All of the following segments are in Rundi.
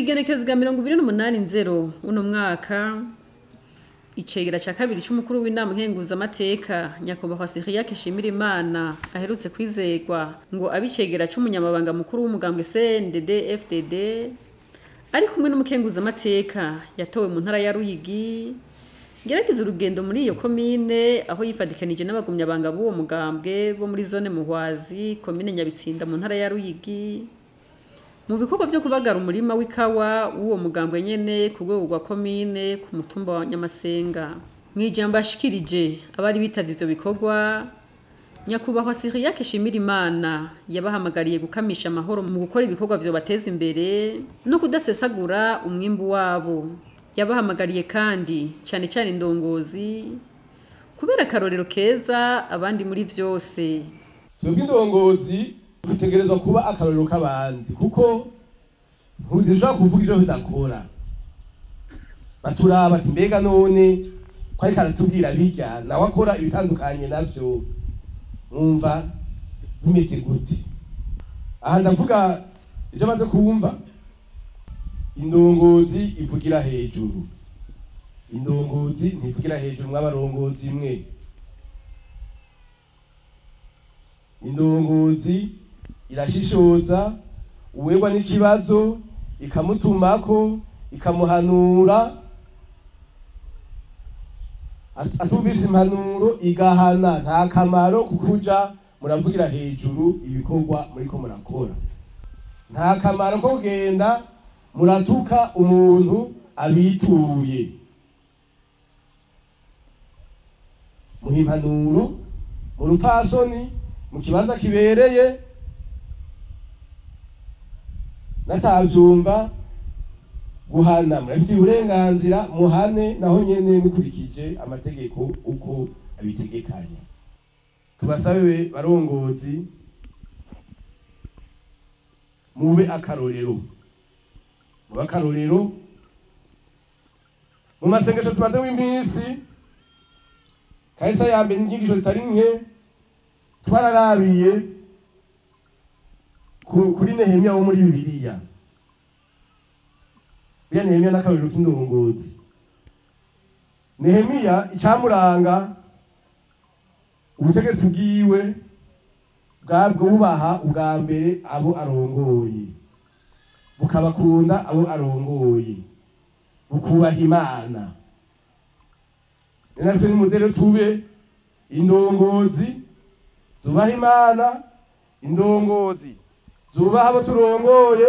Kw'igenekerezo rya 28 nzero uno mwaka, icegera ca kabiri c'umukuru w'inama nkenguzamateka, Nyakubahwa Cyriaque Nshimirimana, aherutse kwizegwa ngo abe icegera c'umunyamabanga mukuru w'umugambwe CNDD FDD, ari kumwe n'umukenguzamateka yatowe mu ntara ya Ruyigi, yaragize urugendo muri iyo komine, aho yifadikanije n'abagumyabanga b'uwo mugambwe bo muri zone Muhwazi, komine Nyabitsinda, mu ntara ya Ruyigi, mu bikorwa vyo kubagara umurima w'ikawa w'uwo mugambwe nyene ku rwego rwa komine ku mutumba wa Nyamasenga. Mw'ijambo yashikirije abari bitavye ivyo bikorwa, Nyakubahwa Cyriaque Nshimirimana yabahamagariye gukamisha amahoro mu gukora ibikorwa vyobateza imbere no kudasesagura umwimbu wabo. Yabahamagariye kandi cane cane indongozi kubera akarorero keza abandi muri vyose. Twebwe indongozi dutegerezwa kuba akarorero k'abandi, kuko ntushobora kuvuga ivyo tudakora. Baturaba ati: "Mbega none ko ariko aratubwira birya, nawe akora ibitandukanye navyo, mwumva bimeze gute?" Aha ndavuga ivyo maze kumva. Indongozi ivugira hejuru, indongozi ntivugira hejuru. Mw'abarongozi mwe, indongozi irashishoza, uwegwa n'ikibazo ikamutumako, ikamuhanura. Atumvise impanuro igahana. Nta kamaro kukuja muravugira hejuru ibikorwa muriko murakora. Nta kamaro ko kugenda muratuka umuntu abituye. Muha impanuro mu rupfasoni, mu kibanza kibereye. Natavyumva, guhana murafitiye uburenganzira, muhane naho nyene mukurikije amategeko uko abitegekanya. Tubasabe, barongozi, mube akarorero, mube akarorero. Mu masengesho tumazemo iminsi kahise ya mbere, inyigisho zitari nke, twararabiye kuri Nehemiya wo muri Bibiliya. Buriya Nehemiya n'akarorero k'indongozi. Nehemiya, icamuranga, ubutegetsi bwiwe bwabwo bubaha ubwa mbere abo arongoye, bukabakunda abo arongoye, bukubaha Imana. Ni natwe nimuze rero tube indongozi zubaha Imana, indongozi zubaha abo turongoye,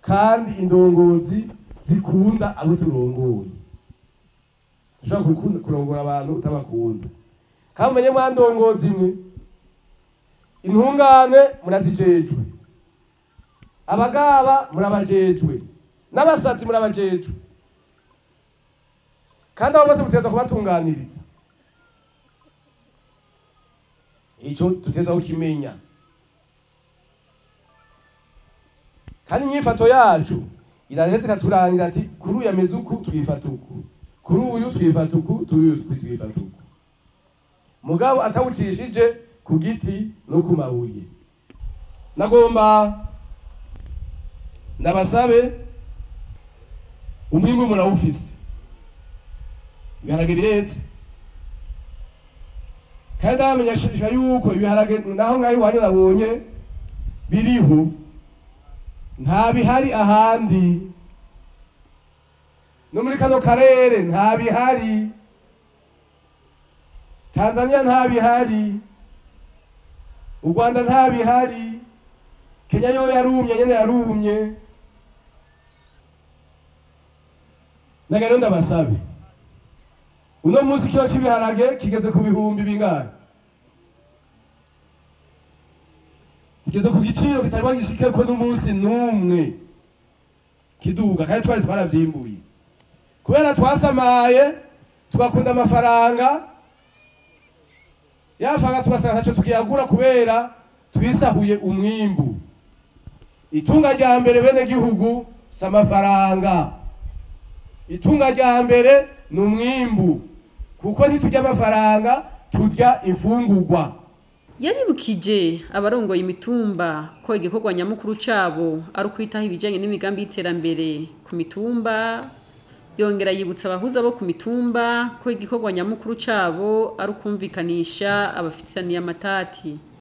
kandi indongozi zikunda abo turongoye. Ushobora kurongora abantu utabakunda. Kandi umenye, mwa ndongozi mwe, intungane murazijejwe, abagaba murabajejwe, n'abasatsi murabajejwe, kandi abo bose mutegerezwa kubatunganiriza. Ico dutegerezwa kukimenya. Kandi inyifato yacu irahetse ikaturangira ati: "Kuri uyu ameze uku twifata uku, kuri uyu twifata uku, kuri uyu twifata uku", mugabo atawucishije ku giti no ku mabuye. Nagomba ndabasabe, umwimbu murawufise, ibiharage bireze, kandi ndabamenyesha yuko ibiharage naho ngaho iwanyu nabonye biriho, nta bihari ahandi no muri kano karere. Nta bihari Tanzania, nta bihari u Rwanda, nta bihari Kenya. Yo yarumye nyene, yarumye. Naga ndabasabe, uno munsi kilo c'ibiharage kigeze ku bihumbi bingana, kigeze ku giciro kitari bwagishikeko n'umunsi n'umwe kiduga, kandi twari twaravyimbuye. Kubera twasamaye, tugakunda amafaranga yafanga, tugasanga ntaco tukiyagura kubera twisahuye umwimbu. Itunga rya mbere, bene gihugu, si amafaranga. Itunga rya mbere ni umwimbu, kuko ntiturya amafaranga, turya imfungurwa. Yaribukije abarongoye imitumba ko igikorwa nyamukuru cabo ari ukwitaho ibijanye n'imigambi y'iterambere ku mitumba. Yongera yibutsa abahuza bo ku mitumba ko igikorwa nyamukuru cabo ari ukumvikanisha abafitaniye amatati.